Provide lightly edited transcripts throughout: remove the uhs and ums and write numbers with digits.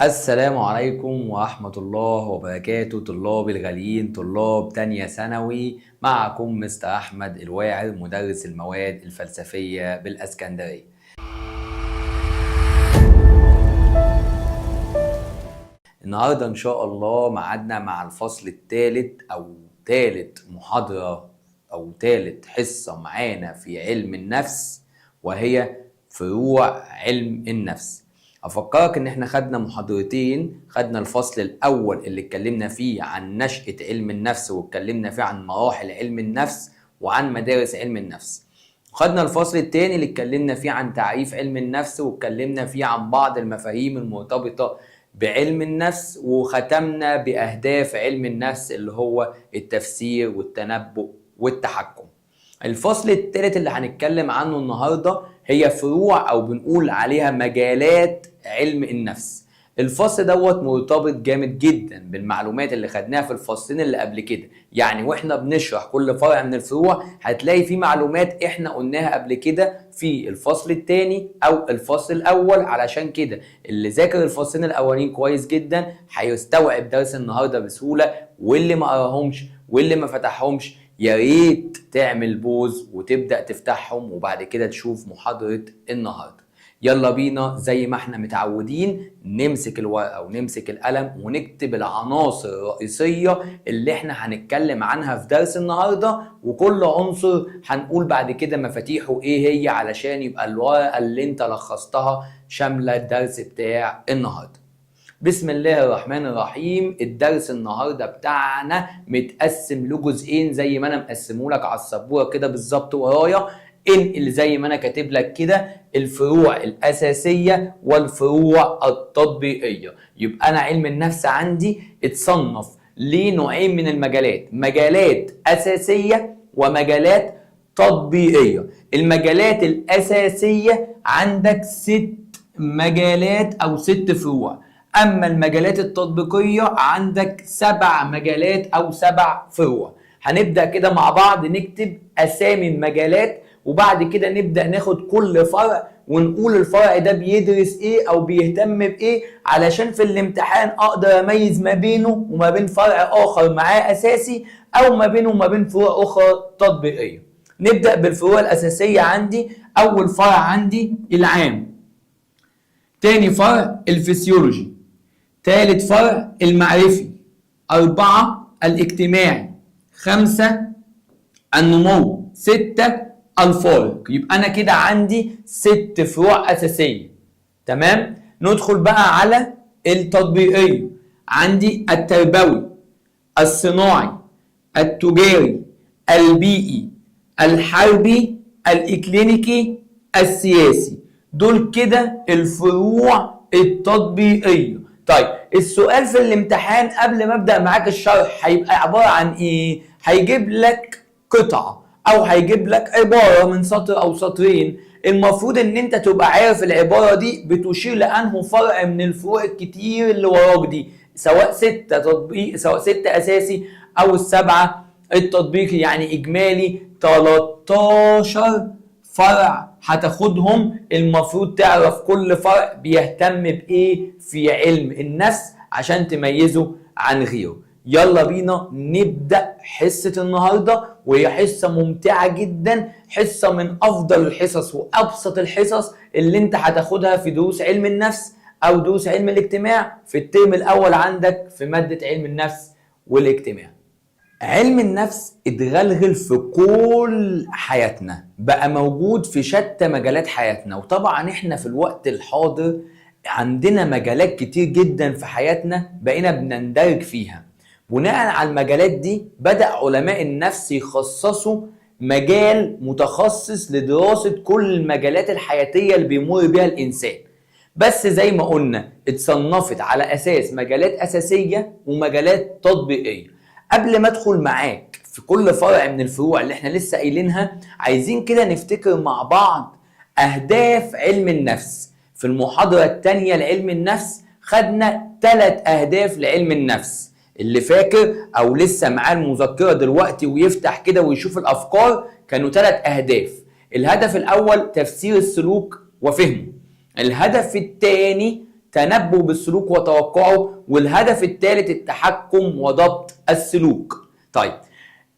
السلام عليكم ورحمة الله وبركاته، طلاب الغاليين، طلاب تانية ثانوي. معكم مستر أحمد الواعر، مدرس المواد الفلسفية بالأسكندرية. النهاردة إن شاء الله معادنا مع الفصل الثالث أو ثالث محاضرة أو ثالث حصة معانا في علم النفس، وهي فروع علم النفس. أفكرك إن إحنا خدنا محاضرتين، خدنا الفصل الأول اللي اتكلمنا فيه عن نشأة علم النفس، واتكلمنا فيه عن مراحل علم النفس وعن مدارس علم النفس. خدنا الفصل الثاني اللي اتكلمنا فيه عن تعريف علم النفس، واتكلمنا فيه عن بعض المفاهيم المرتبطة بعلم النفس، وختمنا بأهداف علم النفس اللي هو التفسير والتنبؤ والتحكم. الفصل الثالث اللي هنتكلم عنه النهارده هي فروع او بنقول عليها مجالات علم النفس. الفصل دوت مرتبط جامد جدا بالمعلومات اللي خدناها في الفصلين اللي قبل كده، يعني واحنا بنشرح كل فرع من الفروع هتلاقي فيه معلومات احنا قلناها قبل كده في الفصل الثاني او الفصل الاول. علشان كده اللي ذاكر الفصلين الاولين كويس جدا هيستوعب درس النهارده بسهولة، واللي ما قراهمش واللي ما فتحهمش يا ريت تعمل pause وتبدأ تفتحهم وبعد كده تشوف محاضرة النهاردة. يلا بينا زي ما احنا متعودين نمسك الورقة ونمسك القلم ونكتب العناصر الرئيسية اللي احنا هنتكلم عنها في درس النهاردة، وكل عنصر هنقول بعد كده مفاتيحه ايه هي، علشان يبقى الورقة اللي انت لخصتها شاملة الدرس بتاع النهاردة. بسم الله الرحمن الرحيم. الدرس النهارده بتاعنا متقسم لجزئين زي ما انا مقسمة لك على السبوره كده بالظبط ورايا. انقل زي ما انا كاتب لك كده الفروع الاساسية والفروع التطبيقية. يبقى انا علم النفس عندي اتصنف لنوعين من المجالات، مجالات اساسية ومجالات تطبيقية. المجالات الاساسية عندك 6 مجالات او 6 فروع، اما المجالات التطبيقية عندك 7 مجالات او 7 فروع. هنبدا كده مع بعض نكتب اسامي المجالات، وبعد كده نبدا ناخد كل فرع ونقول الفرع ده بيدرس ايه او بيهتم بايه، علشان في الامتحان اقدر اميز ما بينه وما بين فرع اخر معاه اساسي، او ما بينه وما بين فروع اخرى تطبيقية. نبدا بالفروع الاساسية. عندي اول فرع عندي العام، تاني فرع الفسيولوجي، تالت فرع المعرفي، 4 الاجتماعي، 5 النمو، 6 الفارق. يبقى انا كده عندي 6 فروع اساسية. تمام. ندخل بقى على التطبيقية. عندي التربوي، الصناعي، التجاري، البيئي، الحربي، الاكلينيكي، السياسي. دول كده الفروع التطبيقية. طيب السؤال في الامتحان قبل ما ابدا معاك الشرح هيبقى عبارة عن ايه؟ هيجيب لك قطعه او هيجيب لك عبارة من سطر او سطرين، المفروض ان انت تبقى عارف العبارة دي بتشير لانه فرع من الفروع الكتير اللي وراك دي، سواء 6 تطبيق، سواء 6 اساسي او 7 التطبيقي، يعني اجمالي 13 فرع هتاخدهم. المفروض تعرف كل فرع بيهتم بايه في علم النفس عشان تميزه عن غيره. يلا بينا نبدأ حصة النهاردة، وهي حصة ممتعة جدا، حصة من أفضل الحصص وأبسط الحصص اللي انت هتاخدها في دروس علم النفس أو دروس علم الاجتماع في الترم الأول عندك في مادة علم النفس والاجتماع. علم النفس اتغلغل في كل حياتنا، بقى موجود في شتى مجالات حياتنا، وطبعا احنا في الوقت الحاضر عندنا مجالات كتير جدا في حياتنا بقينا بنندرج فيها. بناء على المجالات دي بدأ علماء النفس يخصصوا مجال متخصص لدراسة كل المجالات الحياتية اللي بيمر بيها الإنسان. بس زي ما قلنا اتصنفت على أساس مجالات أساسية ومجالات تطبيقية. قبل ما ادخل معاك في كل فرع من الفروع اللي احنا لسه قايلينها، عايزين كده نفتكر مع بعض اهداف علم النفس. في المحاضرة التانية لعلم النفس خدنا 3 اهداف لعلم النفس. اللي فاكر او لسه معاه المذكرة دلوقتي ويفتح كده ويشوف الافكار، كانوا 3 اهداف. الهدف الاول تفسير السلوك وفهمه، الهدف الثاني تنبؤ بالسلوك وتوقعه، والهدف الثالث التحكم وضبط السلوك. طيب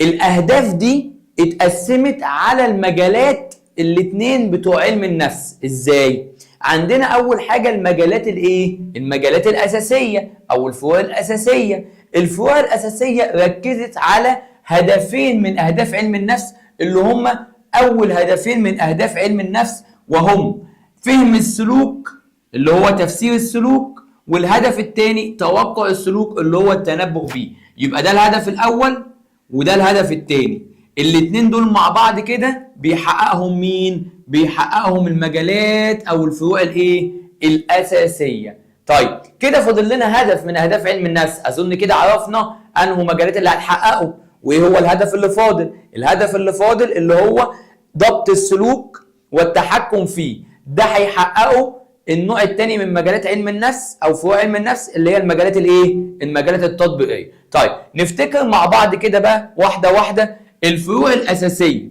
الاهداف دي اتقسمت على المجالات الاثنين بتوع علم النفس ازاي؟ عندنا اول حاجة المجالات الايه؟ المجالات الاساسية او الفروع الاساسية. الفروع الاساسية ركزت على هدفين من اهداف علم النفس، اللي هم اول هدفين من اهداف علم النفس، وهم فهم السلوك اللي هو تفسير السلوك، والهدف الثاني توقع السلوك اللي هو التنبؤ بيه. يبقى ده الهدف الاول وده الهدف الثاني. الاتنين دول مع بعض كده بيحققهم مين؟ بيحققهم المجالات او الفروع الايه؟ الاساسية. طيب كده فاضل لنا هدف من اهداف علم النفس. اظن كده عرفنا انه مجالات اللي هتحققه وايه هو الهدف اللي فاضل. الهدف اللي فاضل اللي هو ضبط السلوك والتحكم فيه، ده هيحققه النوع الثاني من مجالات علم النفس او فروع علم النفس اللي هي المجالات الايه؟ المجالات التطبيقية. طيب نفتكر مع بعض كده بقى واحدة واحدة الفروع الاساسية.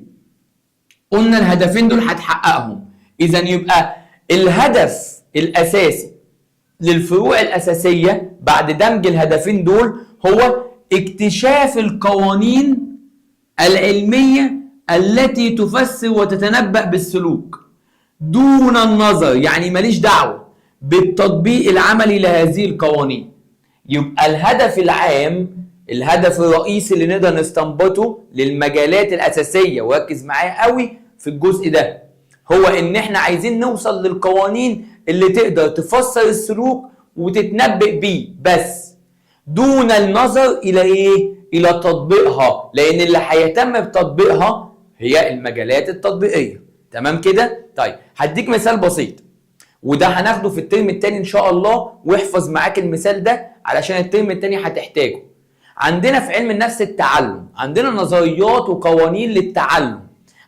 قلنا الهدفين دول هتحققهم، اذا يبقى الهدف الاساسي للفروع الاساسية بعد دمج الهدفين دول هو اكتشاف القوانين العلمية التي تفسر وتتنبأ بالسلوك دون النظر، يعني ماليش دعوه بالتطبيق العملي لهذه القوانين. يبقى الهدف العام، الهدف الرئيسي اللي نقدر نستنبطه للمجالات الأساسية، وركز معايا قوي في الجزء ده، هو إن إحنا عايزين نوصل للقوانين اللي تقدر تفسر السلوك وتتنبئ بيه، بس دون النظر إلى إيه؟ إلى تطبيقها، لأن اللي هيهتم بتطبيقها هي المجالات التطبيقية. تمام كده؟ طيب هديك مثال بسيط، وده هناخده في الترم التاني إن شاء الله، واحفظ معاك المثال ده علشان الترم التاني هتحتاجه. عندنا في علم النفس التعلم، عندنا نظريات وقوانين للتعلم.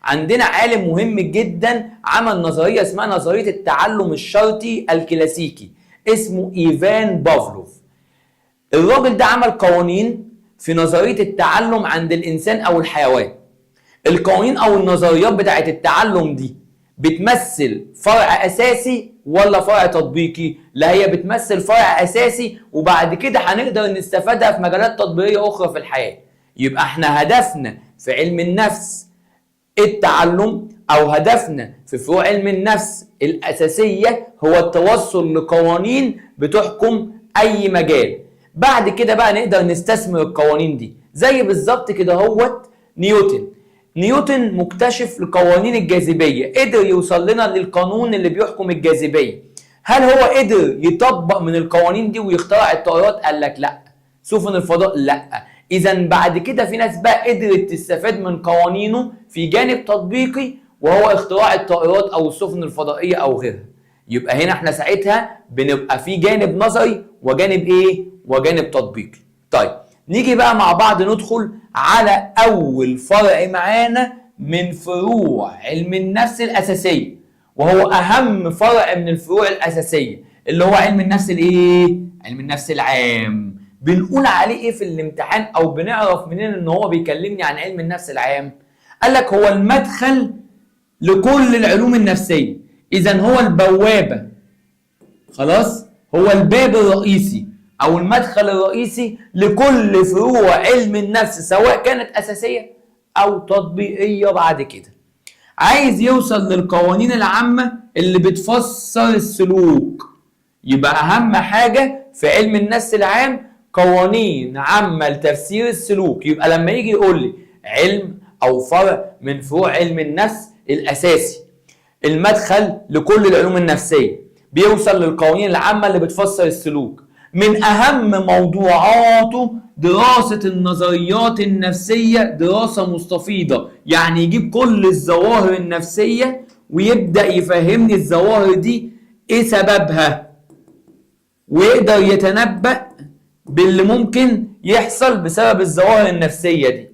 عندنا عالم مهم جدا عمل نظرية اسمها نظرية التعلم الشرطي الكلاسيكي، اسمه إيفان بافلوف. الراجل ده عمل قوانين في نظرية التعلم عند الإنسان أو الحيوان. القوانين أو النظريات بتاعت التعلم دي بتمثل فرع أساسي ولا فرع تطبيقي؟ لا، هي بتمثل فرع أساسي، وبعد كده هنقدر نستفادها في مجالات تطبيقية أخرى في الحياة. يبقى احنا هدفنا في علم النفس التعلم، أو هدفنا في فروع علم النفس الأساسية، هو التوصل لقوانين بتحكم أي مجال. بعد كده بقى نقدر نستثمر القوانين دي، زي بالظبط كده هوت نيوتن. نيوتن مكتشف لقوانين الجاذبية، قدر يوصل لنا للقانون اللي بيحكم الجاذبية. هل هو قدر يطبق من القوانين دي ويخترع الطائرات؟ قال لك لا. سفن الفضاء؟ لا. إذا بعد كده في ناس بقى قدرت تستفاد من قوانينه في جانب تطبيقي، وهو اختراع الطائرات أو السفن الفضائية أو غيرها. يبقى هنا احنا ساعتها بنبقى في جانب نظري وجانب ايه؟ وجانب تطبيقي. طيب نيجي بقى مع بعض ندخل على أول فرع معانا من فروع علم النفس الأساسية، وهو أهم فرع من الفروع الأساسية، اللي هو علم النفس الإيه؟ علم النفس العام. بنقول عليه إيه في الامتحان، أو بنعرف منين إن هو بيكلمني عن علم النفس العام؟ قال لك هو المدخل لكل العلوم النفسية، إذا هو البوابة، خلاص؟ هو الباب الرئيسي أو المدخل الرئيسي لكل فروع علم النفس، سواء كانت أساسية أو تطبيقية. بعد كده عايز يوصل للقوانين العامة اللي بتفسر السلوك. يبقى أهم حاجة في علم النفس العام قوانين عامة لتفسير السلوك. يبقى لما يجي يقول لي علم أو فرع من فروع علم النفس الأساسي، المدخل لكل العلوم النفسية، بيوصل للقوانين العامة اللي بتفسر السلوك، من أهم موضوعاته دراسة النظريات النفسية دراسة مستفيضة، يعني يجيب كل الظواهر النفسية ويبدأ يفهمني الظواهر دي إيه سببها، ويقدر يتنبأ باللي ممكن يحصل بسبب الظواهر النفسية دي.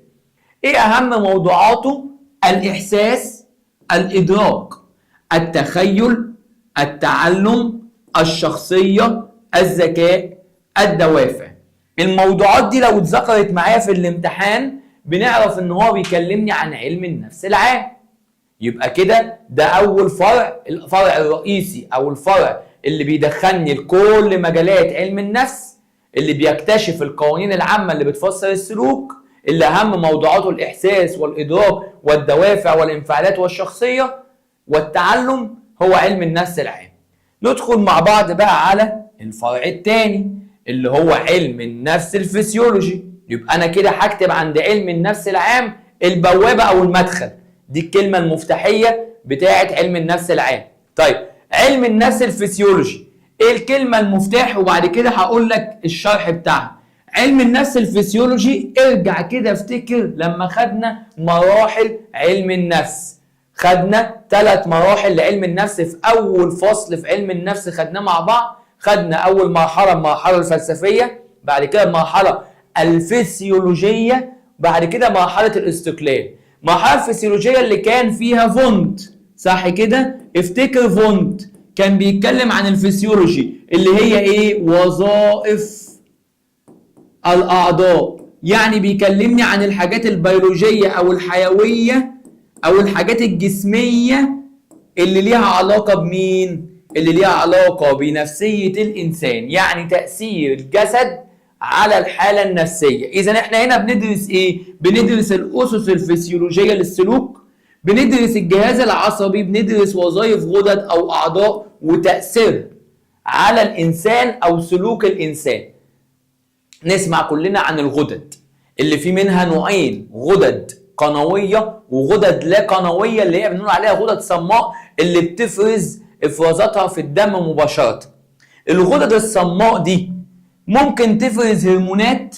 إيه أهم موضوعاته؟ الإحساس، الإدراك، التخيل، التعلم، الشخصية، الذكاء، الدوافع. الموضوعات دي لو اتذكرت معايا في الامتحان بنعرف ان هو بيكلمني عن علم النفس العام. يبقى كده ده اول فرع، الفرع الرئيسي او الفرع اللي بيدخلني لكل مجالات علم النفس، اللي بيكتشف القوانين العامة اللي بتفسر السلوك، اللي أهم موضوعاته الإحساس والإدراك والدوافع والانفعالات والشخصية والتعلم، هو علم النفس العام. ندخل مع بعض بقى على الفرع الثاني اللي هو علم النفس الفسيولوجي. يبقى أنا كده هكتب عند علم النفس العام البوابة أو المدخل، دي الكلمة المفتاحية بتاعة علم النفس العام. طيب علم النفس الفسيولوجي ايه الكلمة المفتاح؟ وبعد كده هقول لك الشرح بتاعها. علم النفس الفسيولوجي، ارجع كده افتكر لما خدنا مراحل علم النفس، خدنا 3 مراحل لعلم النفس في اول فصل في علم النفس خدناه مع بعض. خدنا اول مرحلة المرحلة الفلسفية، بعد كده المرحلة الفسيولوجية، بعد كده مرحلة الاستقلال. المرحلة الفسيولوجية اللي كان فيها فونت، صح كده؟ افتكر فونت كان بيتكلم عن الفسيولوجي اللي هي ايه؟ وظائف الاعضاء، يعني بيكلمني عن الحاجات البيولوجية او الحيوية او الحاجات الجسمية اللي ليها علاقة بمين؟ اللي ليها علاقة بنفسية الانسان، يعني تأثير الجسد على الحالة النفسية. اذا احنا هنا بندرس ايه؟ بندرس الاسس الفسيولوجية للسلوك، بندرس الجهاز العصبي، بندرس وظائف غدد او اعضاء وتأثيرها على الانسان او سلوك الانسان. نسمع كلنا عن الغدد اللي في منها نوعين، غدد قنوية وغدد لا قنوية، اللي هي بنقول عليها غدد صماء اللي بتفرز افرازاتها في الدم مباشرة. الغدد الصماء دي ممكن تفرز هرمونات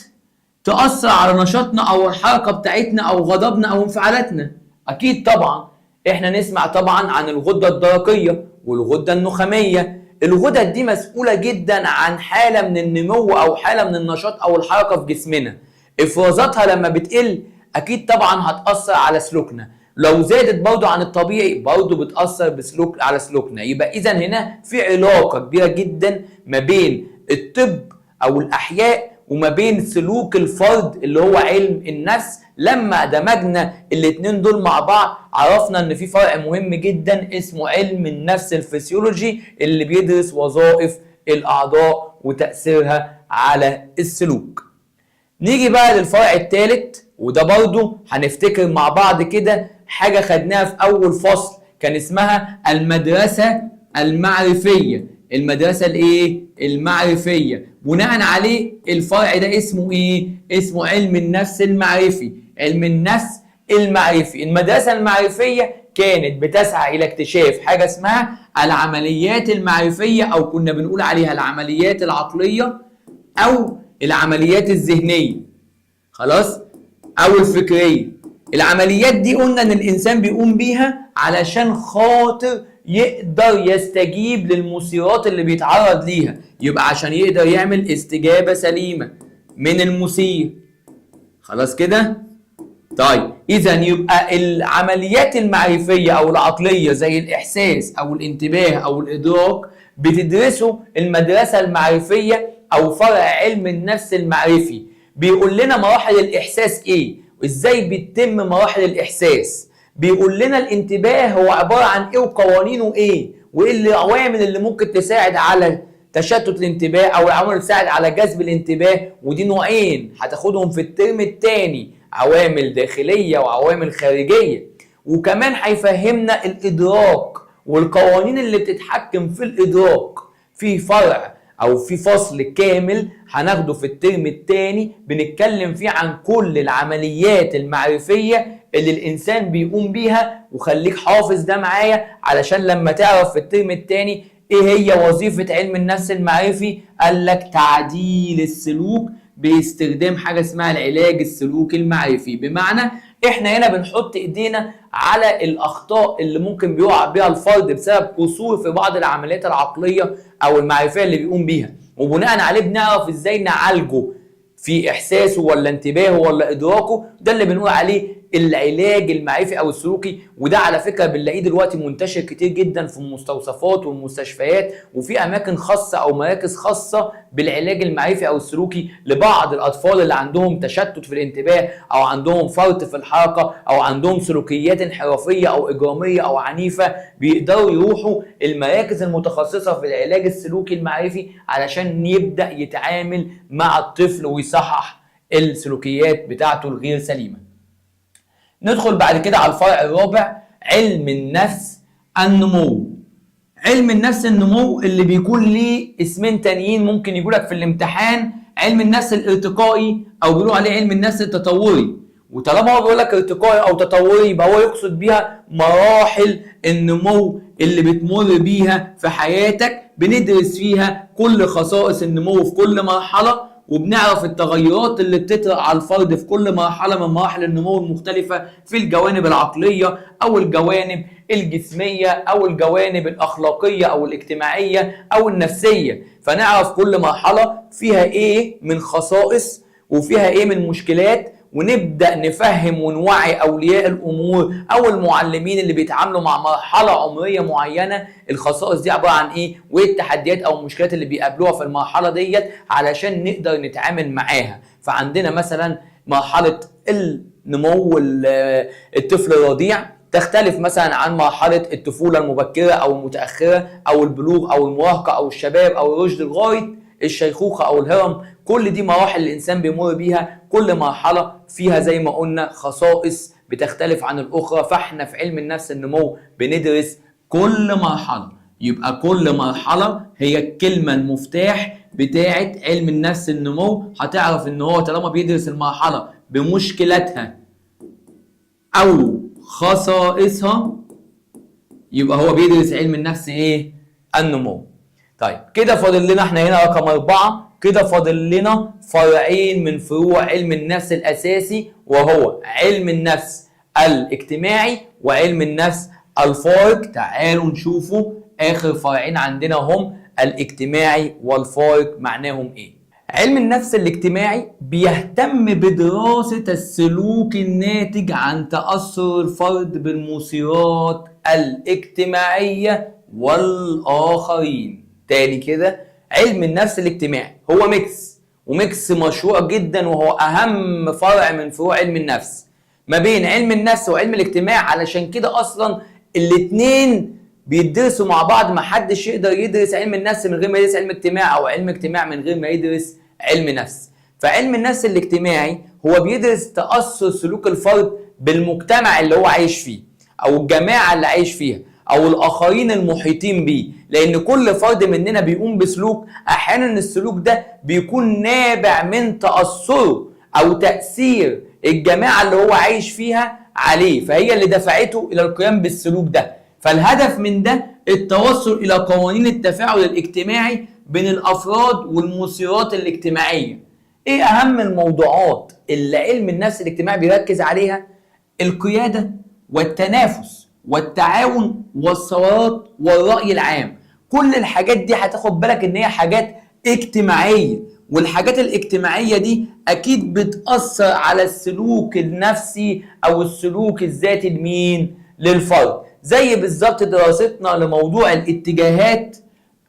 تأثر على نشاطنا او الحركة بتاعتنا او غضبنا او انفعالاتنا. اكيد طبعا احنا نسمع طبعا عن الغدة الدرقية والغدة النخامية. الغدد دي مسؤولة جدا عن حالة من النمو او حالة من النشاط او الحركة في جسمنا. افرازاتها لما بتقل اكيد طبعا هتأثر على سلوكنا، لو زادت برضو عن الطبيعي برضو بتأثر بسلوك على سلوكنا. يبقى اذا هنا في علاقة كبيرة جدا ما بين الطب او الاحياء وما بين سلوك الفرد اللي هو علم النفس. لما دمجنا الاتنين دول مع بعض عرفنا ان في فرع مهم جدا اسمه علم النفس الفسيولوجي اللي بيدرس وظائف الاعضاء وتأثيرها على السلوك. نيجي بقى للفرع الثالث، وده برضو هنفتكر مع بعض كده حاجة خدناها في أول فصل كان اسمها المدرسة المعرفية. المدرسة الايه؟ المعرفية. بناء عليه الفرع ده اسمه ايه؟ اسمه علم النفس المعرفي. علم النفس المعرفي. المدرسة المعرفية كانت بتسعى إلى اكتشاف حاجة اسمها العمليات المعرفية، أو كنا بنقول عليها العمليات العقلية أو العمليات الذهنية، خلاص، أو الفكرية. العمليات دي قلنا إن الإنسان بيقوم بيها علشان خاطر يقدر يستجيب للمثيرات اللي بيتعرض ليها، يبقى عشان يقدر يعمل استجابة سليمة من المثير. خلاص كده؟ طيب إذا يبقى العمليات المعرفية أو العقلية زي الإحساس أو الانتباه أو الإدراك بتدرسه المدرسة المعرفية أو فرع علم النفس المعرفي. بيقول لنا مراحل الإحساس إيه؟ وإزاي بتتم مراحل الإحساس؟ بيقول لنا الانتباه هو عبارة عن إيه وقوانينه إيه؟ وإيه العوامل اللي ممكن تساعد على تشتت الانتباه أو العوامل اللي تساعد على جذب الانتباه. ودي نوعين هتاخدهم في الترم الثاني، عوامل داخلية وعوامل خارجية. وكمان هيفهمنا الإدراك والقوانين اللي بتتحكم في الإدراك. في فرع أو في فصل كامل هناخده في الترم الثاني بنتكلم فيه عن كل العمليات المعرفية اللي الإنسان بيقوم بيها، وخليك حافظ ده معايا علشان لما تعرف في الترم الثاني إيه هي وظيفة علم النفس المعرفي. قال لك تعديل السلوك باستخدام حاجة اسمها العلاج السلوكي المعرفي. بمعنى احنا هنا بنحط ايدينا على الاخطاء اللي ممكن بيقع بيها الفرد بسبب قصور في بعض العمليات العقلية او المعرفية اللي بيقوم بيها، وبناء عليه بنعرف ازاي نعالجه في احساسه ولا انتباهه ولا ادراكه. ده اللي بنقول عليه العلاج المعرفي او السلوكي. وده على فكرة بنلاقيه دلوقتي منتشر كتير جدا في المستوصفات والمستشفيات، وفي اماكن خاصة او مراكز خاصة بالعلاج المعرفي او السلوكي لبعض الاطفال اللي عندهم تشتت في الانتباه، او عندهم فرط في الحركة، او عندهم سلوكيات انحرافيه او اجراميه او عنيفة. بيقدروا يروحوا المراكز المتخصصة في العلاج السلوكي المعرفي علشان يبدا يتعامل مع الطفل ويصحح السلوكيات بتاعته الغير سليمة. ندخل بعد كده على الفرع الرابع، علم النفس النمو. علم النفس النمو اللي بيكون ليه اسمين تانيين ممكن يقولك في الامتحان، علم النفس الارتقائي او بيقولوا عليه علم النفس التطوري. وطالما هو بيقول لك ارتقائي او تطوري يبقى هو يقصد بيها مراحل النمو اللي بتمر بيها في حياتك، بندرس فيها كل خصائص النمو في كل مرحلة، وبنعرف التغيرات اللي بتطرأ على الفرد في كل مرحلة من مراحل النمو المختلفة في الجوانب العقلية أو الجوانب الجسمية أو الجوانب الأخلاقية أو الاجتماعية أو النفسية. فنعرف كل مرحلة فيها إيه من خصائص وفيها إيه من مشكلات، ونبدأ نفهم ونوعي أولياء الأمور أو المعلمين اللي بيتعاملوا مع مرحلة عمرية معينة الخصائص دي عبارة عن إيه، وإيه التحديات أو المشكلات اللي بيقابلوها في المرحلة ديت علشان نقدر نتعامل معاها. فعندنا مثلا مرحلة النمو الطفل الرضيع تختلف مثلا عن مرحلة الطفولة المبكرة أو المتأخرة أو البلوغ أو المراهقة أو الشباب أو الرشد لغاية الشيخوخة أو الهرم. كل دي مراحل الإنسان بيمر بيها، كل مرحلة فيها زي ما قلنا خصائص بتختلف عن الأخرى. فإحنا في علم النفس النمو بندرس كل مرحلة، يبقى كل مرحلة هي الكلمة المفتاح بتاعة علم النفس النمو. هتعرف إن هو طالما بيدرس المرحلة بمشكلتها أو خصائصها يبقى هو بيدرس علم النفس إيه؟ النمو. طيب كده فاضل لنا احنا هنا رقم 4، كده فاضل لنا فرعين من فروع علم النفس الأساسي، وهو علم النفس الاجتماعي وعلم النفس الفارق. تعالوا نشوفوا آخر فرعين عندنا هم الاجتماعي والفارق، معناهم ايه؟ علم النفس الاجتماعي بيهتم بدراسة السلوك الناتج عن تأثر الفرد بالمثيرات الاجتماعية والآخرين. تاني كده، علم النفس الاجتماعي هو mix، و mix مشروع جدا، وهو أهم فرع من فروع علم النفس ما بين علم النفس وعلم الاجتماع. علشان كده أصلا الاتنين بيدرسوا مع بعض، ما حدش يقدر يدرس علم النفس من غير ما يدرس علم اجتماع، أو علم اجتماع من غير ما يدرس علم نفس. فعلم النفس الاجتماعي هو بيدرس تأثر سلوك الفرد بالمجتمع اللي هو عايش فيه، أو الجماعة اللي عايش فيها، أو الآخرين المحيطين بيه. لأن كل فرد مننا بيقوم بسلوك، أحيانا السلوك ده بيكون نابع من تأثره أو تأثير الجماعة اللي هو عايش فيها عليه، فهي اللي دفعته إلى القيام بالسلوك ده. فالهدف من ده التوصل إلى قوانين التفاعل الاجتماعي بين الأفراد والمثيرات الاجتماعية. إيه أهم الموضوعات اللي علم النفس الاجتماعي بيركز عليها؟ القيادة والتنافس والتعاون والثورات والرأي العام. كل الحاجات دي هتاخد بالك ان هي حاجات اجتماعية، والحاجات الاجتماعية دي اكيد بتأثر على السلوك النفسي او السلوك الذاتي لمين؟ للفرد. زي بالظبط دراستنا لموضوع الاتجاهات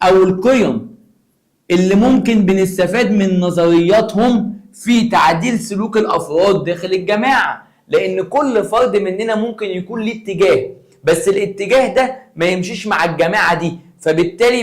او القيم اللي ممكن بنستفاد من نظرياتهم في تعديل سلوك الافراد داخل الجماعة. لان كل فرد مننا ممكن يكون ليه اتجاه، بس الاتجاه ده ما يمشيش مع الجماعة دي، فبالتالي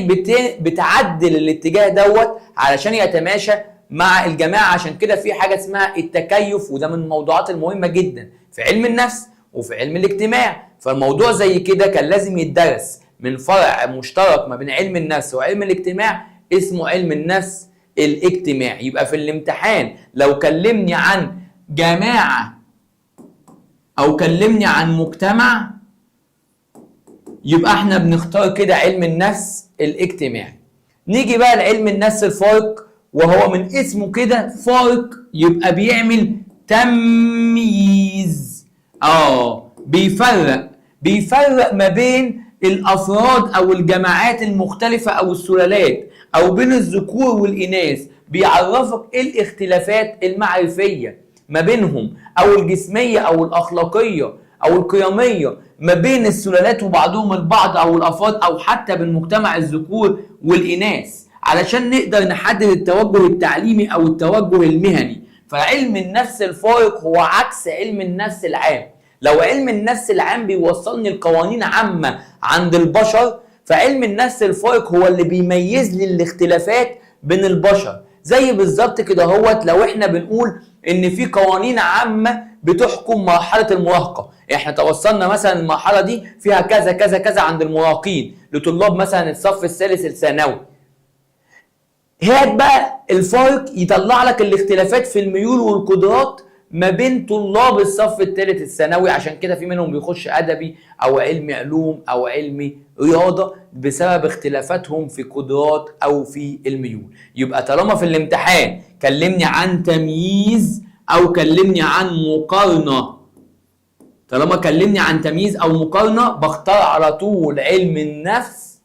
بتعدل الاتجاه دوت علشان يتماشى مع الجماعة. عشان كده في حاجة اسمها التكيف، وده من الموضوعات المهمة جدا في علم النفس وفي علم الاجتماع. فالموضوع زي كده كان لازم يتدرس من فرع مشترك ما بين علم النفس وعلم الاجتماع اسمه علم النفس الاجتماعي. يبقى في الامتحان لو كلمني عن جماعة او كلمني عن مجتمع يبقى احنا بنختار كده علم النفس الاجتماعي. نيجي بقى لعلم النفس الفارق، وهو من اسمه كده فارق، يبقى بيعمل تمييز، بيفرق ما بين الافراد او الجماعات المختلفة او السلالات، او بين الذكور والاناث. بيعرفك ايه الاختلافات المعرفية ما ما بينهم، او الجسمية او الاخلاقية او القيميه ما بين السلالات وبعضهم البعض او الافراد او حتى بالمجتمع الذكور والاناث، علشان نقدر نحدد التوجه التعليمي او التوجه المهني. فعلم النفس الفارق هو عكس علم النفس العام. لو علم النفس العام بيوصلني لقوانين عامة عند البشر، فعلم النفس الفارق هو اللي بيميز لي الاختلافات بين البشر. زي بالظبط كده هوت لو احنا بنقول ان في قوانين عامة بتحكم مرحلة المراهقة، احنا توصلنا مثلا المرحلة دي فيها كذا كذا كذا عند المراهقين لطلاب مثلا الصف الثالث الثانوي. هات بقى الفارق يطلع لك الاختلافات في الميول والقدرات ما بين طلاب الصف الثالث الثانوي، عشان كده في منهم بيخش ادبي او علمي علوم او علمي رياضة بسبب اختلافاتهم في قدرات او في الميول. يبقى طالما في الامتحان كلمني عن تمييز او كلمني عن مقارنة، طالما كلمني عن تمييز او مقارنة بختار على طول علم النفس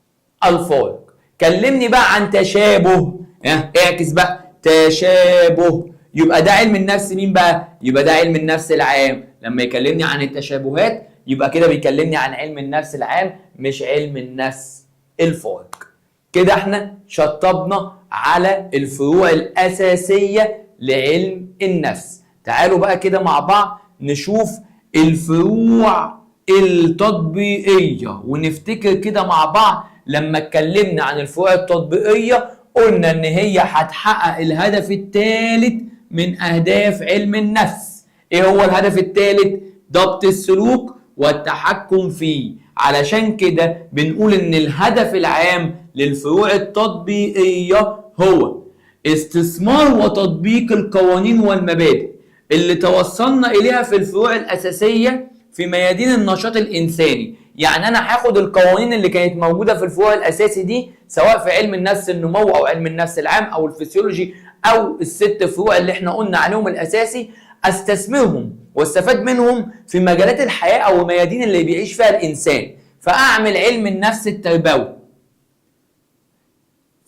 الفارق. كلمني بقى عن تشابه، اعكس بقى تشابه، يبقى ده علم النفس مين بقى؟ يبقى ده علم النفس العام. لما يكلمني عن التشابهات يبقى كده بيكلمني عن علم النفس العام مش علم النفس الفارق. كده احنا شطبنا على الفروع الأساسية لعلم النفس. تعالوا بقى كده مع بعض نشوف الفروع التطبيقية، ونفتكر كده مع بعض لما اتكلمنا عن الفروع التطبيقية قلنا ان هي هتحقق الهدف الثالث من اهداف علم النفس. ايه هو الهدف الثالث؟ ضبط السلوك والتحكم فيه. علشان كده بنقول ان الهدف العام للفروع التطبيقية هو استثمار وتطبيق القوانين والمبادئ اللي توصلنا اليها في الفروع الاساسية في ميادين النشاط الانساني. يعني انا هاخد القوانين اللي كانت موجودة في الفروع الاساسي دي، سواء في علم النفس النمو او علم النفس العام او الفسيولوجي او الست فروع اللي احنا قلنا عليهم الاساسي، استثمرهم واستفاد منهم في مجالات الحياة او الميادين اللي بيعيش فيها الانسان، فاعمل علم النفس التربوي.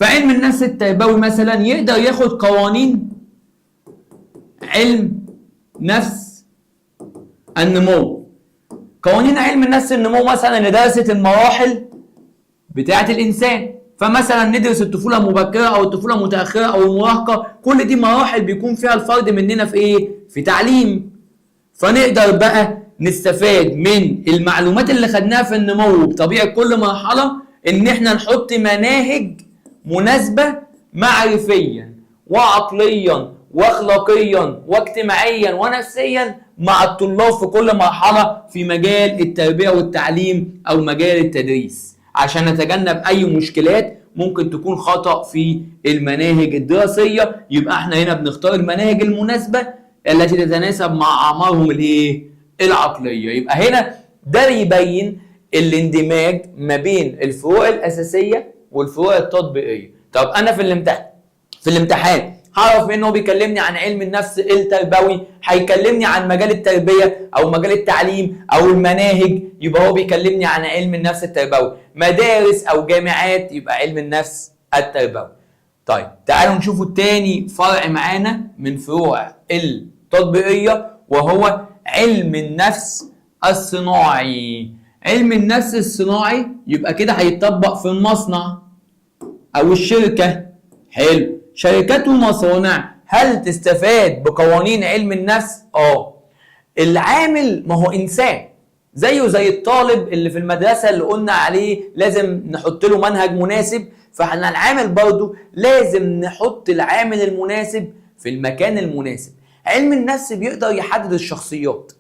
فعلم النفس التربوي مثلا يقدر ياخد قوانين علم نفس النمو، قوانين علم النفس النمو مثلا اللي درست المراحل بتاعه الانسان، فمثلا ندرس الطفولة المبكرة او الطفولة المتاخرة او المراهقة، كل دي مراحل بيكون فيها الفرد مننا في ايه؟ في تعليم. فنقدر بقى نستفاد من المعلومات اللي خدناها في النمو بطبيعة كل مرحلة، ان احنا نحط مناهج مناسبة معرفيا وعقليا واخلاقيا واجتماعيا ونفسيا مع الطلاب في كل مرحلة في مجال التربية والتعليم او مجال التدريس، عشان نتجنب اي مشكلات ممكن تكون خطأ في المناهج الدراسية. يبقى احنا هنا بنختار المناهج المناسبة التي تتناسب مع اعمارهم الايه؟ العقلية. يبقى هنا ده يبين الاندماج ما بين الفروع الاساسية والفروع التطبيقية. طب انا في الامتحان هعرف ان هو بيكلمني عن علم النفس التربوي، هيكلمني عن مجال التربية او مجال التعليم او المناهج، يبقى هو بيكلمني عن علم النفس التربوي. مدارس او جامعات يبقى علم النفس التربوي. طيب تعالوا نشوفوا التاني فرع معانا من فروع التطبيقية، وهو علم النفس الصناعي. علم النفس الصناعي يبقى كده هيتطبق في المصنع او الشركة. حلو، شركات ومصانع هل تستفاد بقوانين علم النفس؟ العامل ما هو انسان زيه زي الطالب اللي في المدرسة اللي قلنا عليه لازم نحط له منهج مناسب، فاحنا العامل برضه لازم نحط العامل المناسب في المكان المناسب. علم النفس بيقدر يحدد الشخصيات،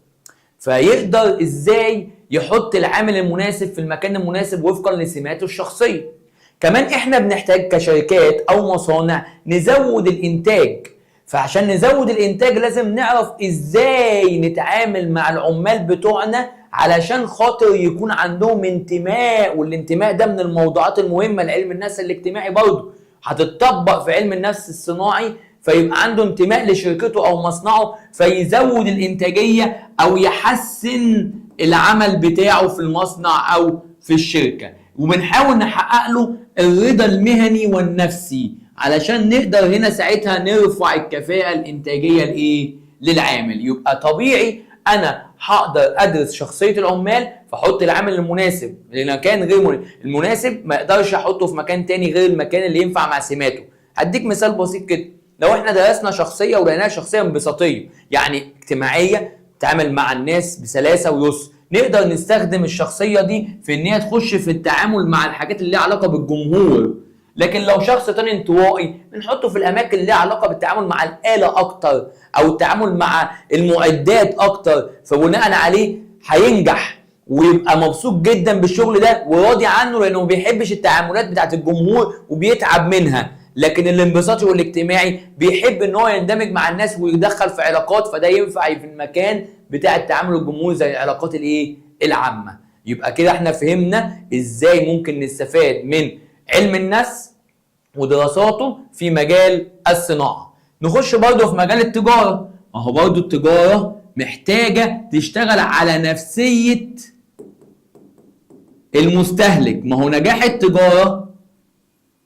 فيقدر ازاي يحط العامل المناسب في المكان المناسب وفقا لسماته الشخصية. كمان احنا بنحتاج كشركات او مصانع نزود الانتاج، فعشان نزود الانتاج لازم نعرف ازاي نتعامل مع العمال بتوعنا علشان خاطر يكون عندهم انتماء، والانتماء ده من الموضوعات المهمة لعلم النفس الاجتماعي برضه هتتطبق في علم النفس الصناعي، فيبقى عنده انتماء لشركته او مصنعه فيزود الانتاجية او يحسن العمل بتاعه في المصنع او في الشركة. وبنحاول نحقق له الرضا المهني والنفسي علشان نقدر هنا ساعتها نرفع الكفاءة الإنتاجية لإيه؟ للعامل. يبقى طبيعي انا هقدر ادرس شخصية العمال فاحط العامل المناسب لمكان غير المناسب، ما اقدرش احطه في مكان تاني غير المكان اللي ينفع مع سماته. هديك مثال بسيط كده، لو احنا درسنا شخصية ولقيناها شخصية انبساطيه، يعني اجتماعية، تتعامل مع الناس بسلاسة ويسر، نقدر نستخدم الشخصية دي في ان هي تخش في التعامل مع الحاجات اللي ليها علاقة بالجمهور. لكن لو شخص تاني انطوائي بنحطه في الاماكن اللي ليها علاقة بالتعامل مع الاله اكتر او التعامل مع المعدات اكتر، فبناء عليه هينجح ويبقى مبسوط جدا بالشغل ده وراضي عنه، لانه ما بيحبش التعاملات بتاعت الجمهور وبيتعب منها. لكن الانبساطي والاجتماعي بيحب ان هو يندمج مع الناس ويدخل في علاقات، فده ينفع في المكان بتاع التعامل الجمهوري زي العلاقات الايه؟ العامة. يبقى كده احنا فهمنا ازاي ممكن نستفاد من علم النفس ودراساته في مجال الصناعة. نخش برضه في مجال التجارة. ما هو برضه التجارة محتاجه تشتغل على نفسية المستهلك. ما هو نجاح التجارة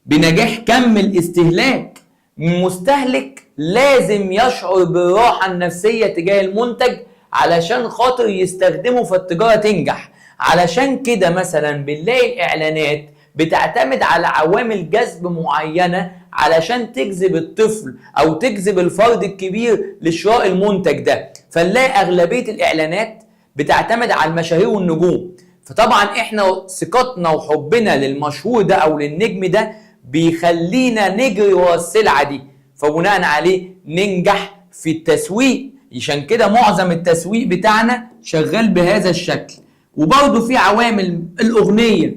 بنجاح كم الاستهلاك. المستهلك لازم يشعر بالراحة النفسية تجاه المنتج علشان خاطر يستخدمه فالتجارة تنجح. علشان كده مثلا بنلاقي الإعلانات بتعتمد على عوامل جذب معينة علشان تجذب الطفل أو تجذب الفرد الكبير لشراء المنتج ده. فنلاقي أغلبية الإعلانات بتعتمد على المشاهير والنجوم. فطبعا احنا ثقتنا وحبنا للمشهور ده أو للنجم ده بيخلينا نجري ورا السلعة دي، فبناء عليه ننجح في التسويق. عشان كده معظم التسويق بتاعنا شغال بهذا الشكل. وبرضه في عوامل الأغنية،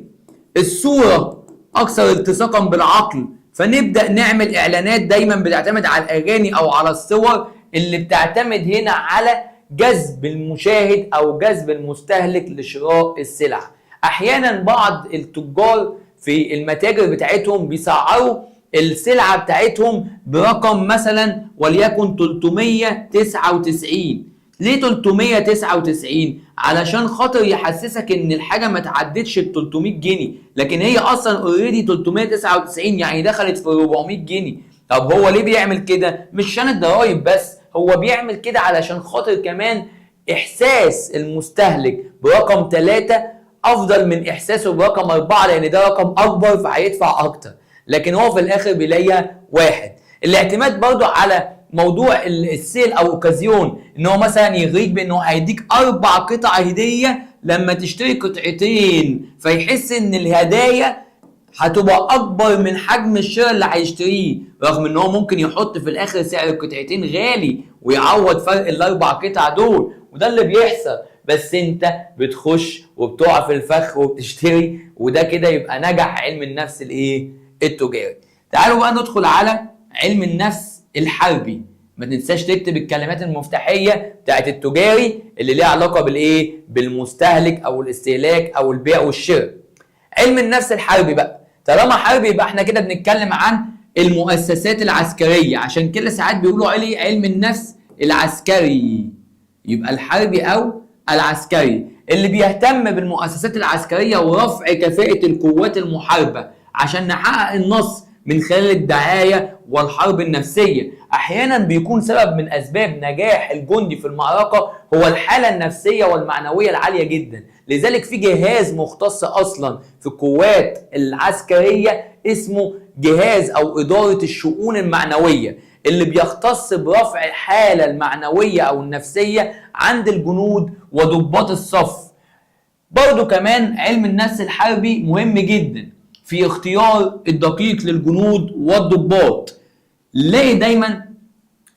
الصورة أكثر التصاقا بالعقل، فنبدأ نعمل إعلانات دايما بتعتمد على الأغاني أو على الصور اللي بتعتمد هنا على جذب المشاهد أو جذب المستهلك لشراء السلع. أحيانا بعض التجار في المتاجر بتاعتهم بيسعروا السلعة بتاعتهم برقم مثلا وليكن 399. ليه 399؟ علشان خاطر يحسسك ان الحاجة ما تعدتش ال 300 جنيه، لكن هي اصلا already 399، يعني دخلت في 400 جنيه. طب هو ليه بيعمل كده؟ مش عشان الضرايب بس، هو بيعمل كده علشان خاطر كمان احساس المستهلك برقم 3 افضل من احساسه برقم 4، لان ده رقم اكبر فهيدفع اكتر، لكن هو في الاخر بيلاقيها 1. الاعتماد برضو على موضوع ال sale او اوكازيون، ان هو مثلا يغريك بانه هيديك 4 قطع هديه لما تشتري قطعتين، فيحس ان الهدايا هتبقى اكبر من حجم الشراء اللي هيشتريه، رغم ان هو ممكن يحط في الاخر سعر القطعتين غالي ويعوض فرق ال4 قطع دول، وده اللي بيحصل. بس انت بتخش وبتقع في الفخ وبتشتري، وده كده يبقى نجح علم النفس الايه؟ التجاري. تعالوا بقى ندخل على علم النفس الحربي. ما تنساش تكتب الكلمات المفتاحيه بتاعت التجاري اللي ليها علاقة بالايه؟ بالمستهلك او الاستهلاك او البيع والشراء. علم النفس الحربي بقى، طالما حربي يبقى احنا كده بنتكلم عن المؤسسات العسكرية، عشان كده ساعات بيقولوا عليه علم النفس العسكري. يبقى الحربي او العسكري اللي بيهتم بالمؤسسات العسكرية ورفع كفاءة القوات المحاربة عشان نحقق النصر من خلال الدعاية والحرب النفسية. احيانا بيكون سبب من اسباب نجاح الجندي في المعركة هو الحالة النفسية والمعنوية العالية جدا، لذلك في جهاز مختص اصلا في القوات العسكرية اسمه جهاز او ادارة الشؤون المعنوية، اللي بيختص برفع الحالة المعنوية او النفسية عند الجنود وضباط الصف. برضو كمان علم النفس الحربي مهم جدا في اختيار الدقيق للجنود والضباط. ليه دايما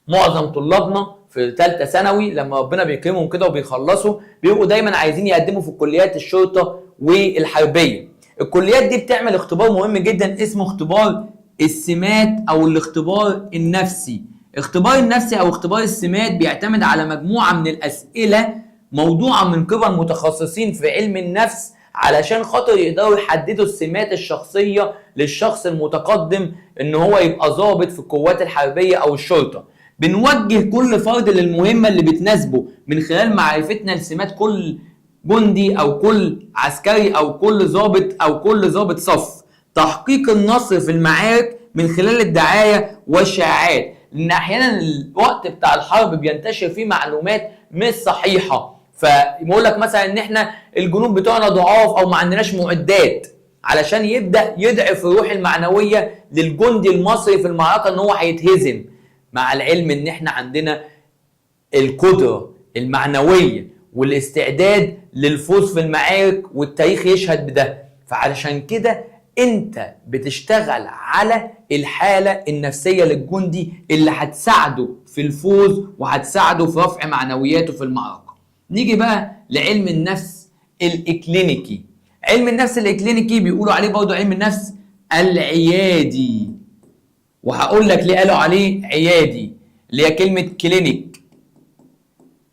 معظم طلابنا في ثالثة ثانوي لما ربنا بيكرمهم كده وبيخلصوا بيبقوا دايما عايزين يقدموا في كليات الشرطة والحربيه؟ الكليات دي بتعمل اختبار مهم جدا اسمه اختبار السمات او الاختبار النفسي. اختبار النفسي او اختبار السمات بيعتمد على مجموعة من الاسئلة موضوعه من قبل متخصصين في علم النفس علشان خاطر يقدروا يحددوا السمات الشخصية للشخص المتقدم ان هو يبقى ضابط في القوات الحربية او الشرطة. بنوجه كل فرد للمهمه اللي بتناسبه من خلال معرفتنا لسمات كل جندي او كل عسكري او كل ضابط او كل ضابط صف. تحقيق النصر في المعارك من خلال الدعاية والشائعات. لان احيانا الوقت بتاع الحرب بينتشر فيه معلومات مش صحيحه، فيقول لك مثلا ان احنا الجنود بتوعنا ضعاف او ما عندناش معدات، علشان يبدا يضعف الروح المعنوية للجندي المصري في المعركة ان هو هيتهزم، مع العلم ان احنا عندنا القدرة المعنوية والاستعداد للفوز في المعارك والتاريخ يشهد بده. فعلشان كده انت بتشتغل على الحالة النفسية للجندي اللي هتساعده في الفوز وهتساعده في رفع معنوياته في المعركة. نيجي بقى لعلم النفس الإكلينيكي. علم النفس الإكلينيكي بيقولوا عليه برضه علم النفس العيادي، وهقول لك ليه قالوا عليه عيادي، اللي هي كلمة clinic.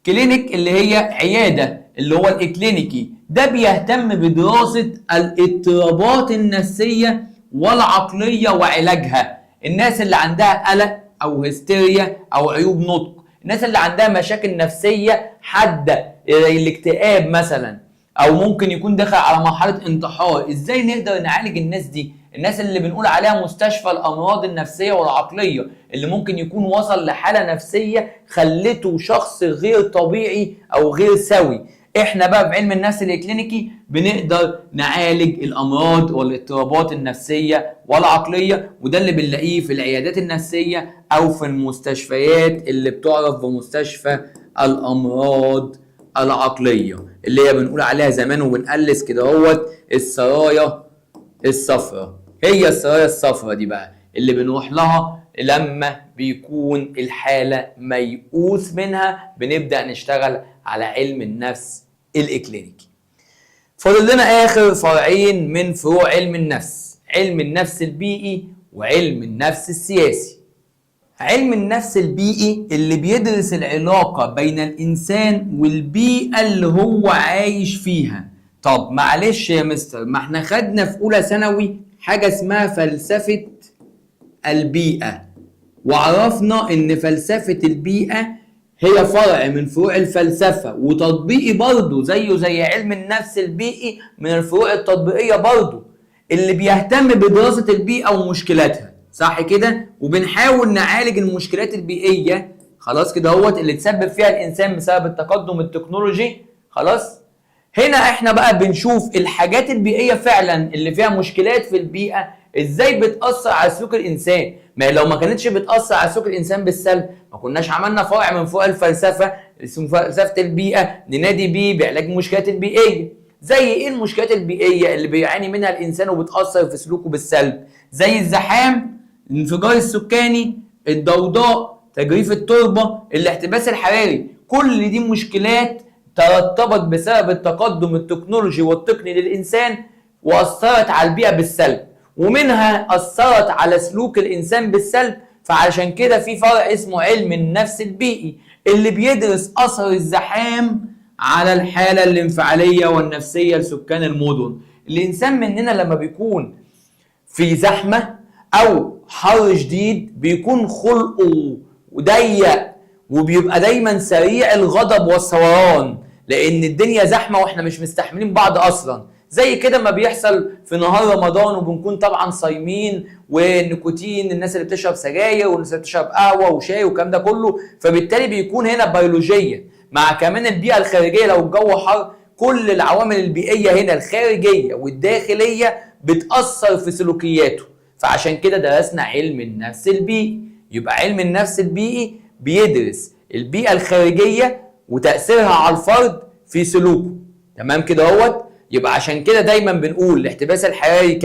clinic اللي هي عيادة، اللي هو الإكلينيكي ده بيهتم بدراسة الاضطرابات النفسية والعقلية وعلاجها. الناس اللي عندها قلق أو هستيريا أو عيوب نطق، الناس اللي عندها مشاكل نفسية حادة زي الاكتئاب مثلا، أو ممكن يكون دخل على مرحلة انتحار، إزاي نقدر نعالج الناس دي؟ الناس اللي بنقول عليها مستشفى الأمراض النفسية والعقلية، اللي ممكن يكون وصل لحالة نفسية خلته شخص غير طبيعي أو غير سوي. احنا بقى في علم النفس الإكلينيكي بنقدر نعالج الأمراض والاضطرابات النفسية والعقلية، وده اللي بنلاقيه في العيادات النفسية أو في المستشفيات اللي بتعرف بمستشفى الأمراض العقلية، اللي هي بنقول عليها زمان وبنقلس كده اهوت السرايا الصفراء. هي السرايا الصفراء دي بقى اللي بنروح لها لما بيكون الحالة ميؤوس منها، بنبدأ نشتغل على علم النفس الإكلينيكي. فاضل لنا آخر فرعين من فروع علم النفس، علم النفس البيئي وعلم النفس السياسي. علم النفس البيئي اللي بيدرس العلاقة بين الإنسان والبيئة اللي هو عايش فيها. طب معلش يا مستر، ما احنا خدنا في أولى ثانوي حاجة اسمها فلسفة البيئة، وعرفنا إن فلسفة البيئة هي فرع من فروع الفلسفة وتطبيقي برضه زيه زي علم النفس البيئي من الفروع التطبيقية برضه، اللي بيهتم بدراسة البيئة ومشكلاتها، صح كده؟ وبنحاول نعالج المشكلات البيئية، خلاص كده اهوت، اللي تسبب فيها الإنسان بسبب التقدم التكنولوجي. خلاص هنا احنا بقى بنشوف الحاجات البيئية فعلا اللي فيها مشكلات في البيئة ازاي بتأثر على سلوك الإنسان. ما لو ما كانتش بتأثر على سلوك الإنسان بالسلب ما كناش عملنا فرع من فروع الفلسفة اسمه فلسفة البيئة ننادي بيه بعلاج المشكلات البيئية. زي ايه المشكلات البيئية اللي بيعاني منها الإنسان وبتأثر في سلوكه بالسلب؟ زي الزحام، الانفجار السكاني، الضوضاء، تجريف التربة، الاحتباس الحراري. كل دي مشكلات ترتبت بسبب التقدم التكنولوجي والتقني للإنسان وأثرت على البيئة بالسلب، ومنها أثرت على سلوك الإنسان بالسلب. فعشان كده في فرع اسمه علم النفس البيئي اللي بيدرس أثر الزحام على الحالة الانفعالية والنفسية لسكان المدن. الإنسان مننا لما بيكون في زحمة أو حر شديد بيكون خلقه ضيق وبيبقى دايما سريع الغضب والثوران، لأن الدنيا زحمة وإحنا مش مستحملين بعض أصلا. زي كده ما بيحصل في نهار رمضان وبنكون طبعا صايمين، والنيكوتين، الناس اللي بتشرب سجاير والناس اللي بتشرب قهوة وشاي والكلام ده كله، فبالتالي بيكون هنا بيولوجيا مع كمان البيئة الخارجية. لو الجو حر كل العوامل البيئية هنا الخارجية والداخلية بتأثر في سلوكياته. فعشان كده درسنا علم النفس البيئي. يبقى علم النفس البيئي بيدرس البيئة الخارجية وتأثيرها على الفرد في سلوكه. تمام كده اهوت. يبقى عشان كده دايما بنقول الاحتباس الحراري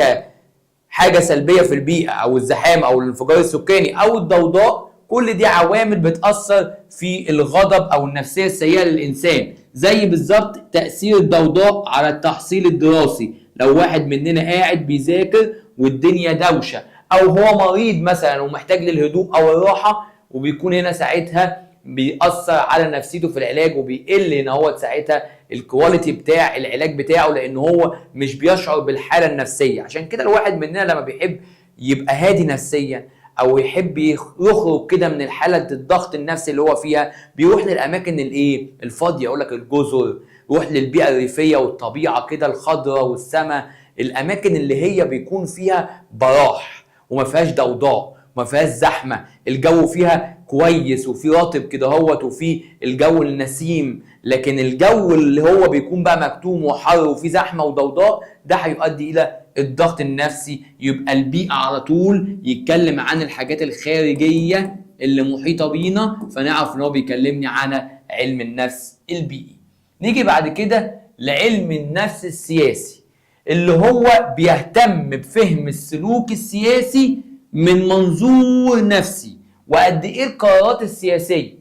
كحاجة سلبية في البيئة، او الزحام او الانفجار السكاني او الضوضاء، كل دي عوامل بتأثر في الغضب او النفسية السيئة للإنسان. زي بالظبط تأثير الضوضاء على التحصيل الدراسي. لو واحد مننا قاعد بيذاكر والدنيا دوشة، او هو مريض مثلا ومحتاج للهدوء او الراحة، وبيكون هنا ساعتها بيأثر على نفسيته في العلاج، وبيقل ان هو ساعتها ال quality بتاع العلاج بتاعه، لان هو مش بيشعر بالحالة النفسية. عشان كده الواحد مننا لما بيحب يبقى هادي نفسيا او يحب يخرج كده من الحالة الضغط النفسي اللي هو فيها، بيروح للاماكن الايه الفاضيه، يقول لك الجزر، يروح للبيئة الريفية والطبيعة كده الخضراء والسماء، الاماكن اللي هي بيكون فيها براح وما فيهاش ضوضاء. ما فيهاش زحمة، الجو فيها كويس وفي رطب كده هوت وفي الجو النسيم. لكن الجو اللي هو بيكون بقى مكتوم وحر وفي زحمة وضوضاء، ده هيؤدي الى الضغط النفسي. يبقى البيئة على طول يتكلم عن الحاجات الخارجية اللي محيطه بينا، فنعرف ان هو بيكلمني عن علم النفس البيئي. نيجي بعد كده لعلم النفس السياسي، اللي هو بيهتم بفهم السلوك السياسي من منظور نفسي، وقد ايه القرارات السياسية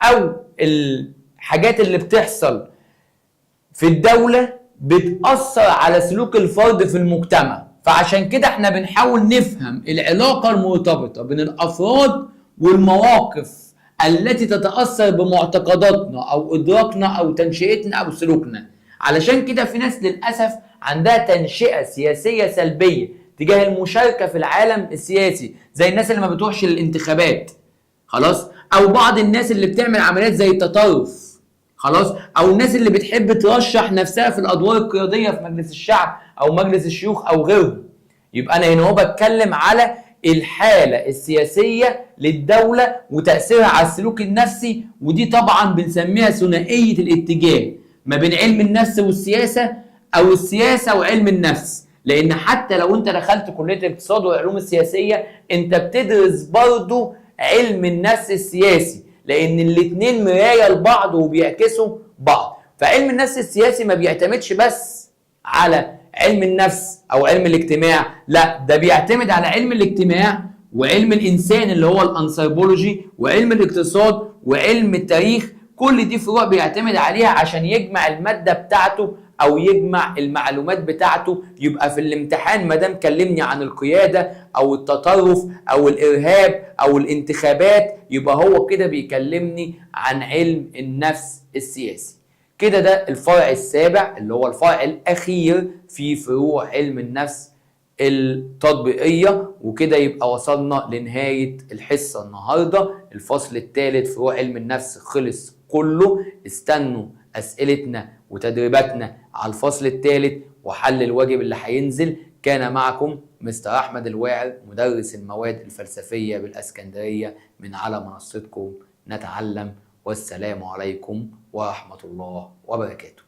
او الحاجات اللي بتحصل في الدولة بتأثر على سلوك الفرد في المجتمع. فعشان كده احنا بنحاول نفهم العلاقة المرتبطة بين الأفراد والمواقف التي تتأثر بمعتقداتنا أو إدراكنا أو تنشئتنا أو سلوكنا. علشان كده في ناس للأسف عندها تنشئة سياسية سلبية تجاه المشاركة في العالم السياسي، زي الناس اللي ما بتروحش للانتخابات، خلاص، أو بعض الناس اللي بتعمل عمليات زي التطرف، خلاص، او الناس اللي بتحب ترشح نفسها في الادوار القيادية في مجلس الشعب او مجلس الشيوخ او غيره. يبقى انا هنا هو بتكلم على الحالة السياسية للدولة وتاثيرها على السلوك النفسي، ودي طبعا بنسميها ثنائية الاتجاه ما بين علم النفس والسياسة، او السياسة وعلم النفس. لان حتى لو انت دخلت كليه الاقتصاد والعلوم السياسية انت بتدرس برضو علم النفس السياسي، لان الاتنين مراية لبعض وبيعكسوا بعض. فعلم النفس السياسي ما بيعتمدش بس على علم النفس او علم الاجتماع، لا ده بيعتمد على علم الاجتماع وعلم الانسان اللي هو الانثروبولوجي وعلم الاقتصاد وعلم التاريخ. كل دي فروع بيعتمد عليها عشان يجمع المادة بتاعته او يجمع المعلومات بتاعته. يبقى في الامتحان ما دام كلمني عن القيادة او التطرف او الارهاب او الانتخابات، يبقى هو كده بيكلمني عن علم النفس السياسي. كده ده الفرع السابع اللي هو الفرع الاخير في فروع علم النفس التطبيقية. وكده يبقى وصلنا لنهاية الحصة النهاردة. الفصل الثالث فروع علم النفس خلص كله. استنوا أسئلتنا وتدريباتنا على الفصل الثالث وحل الواجب اللي هينزل. كان معكم مستر أحمد الواعر، مدرس المواد الفلسفية بالأسكندرية، من على منصتكم نتعلم. والسلام عليكم ورحمة الله وبركاته.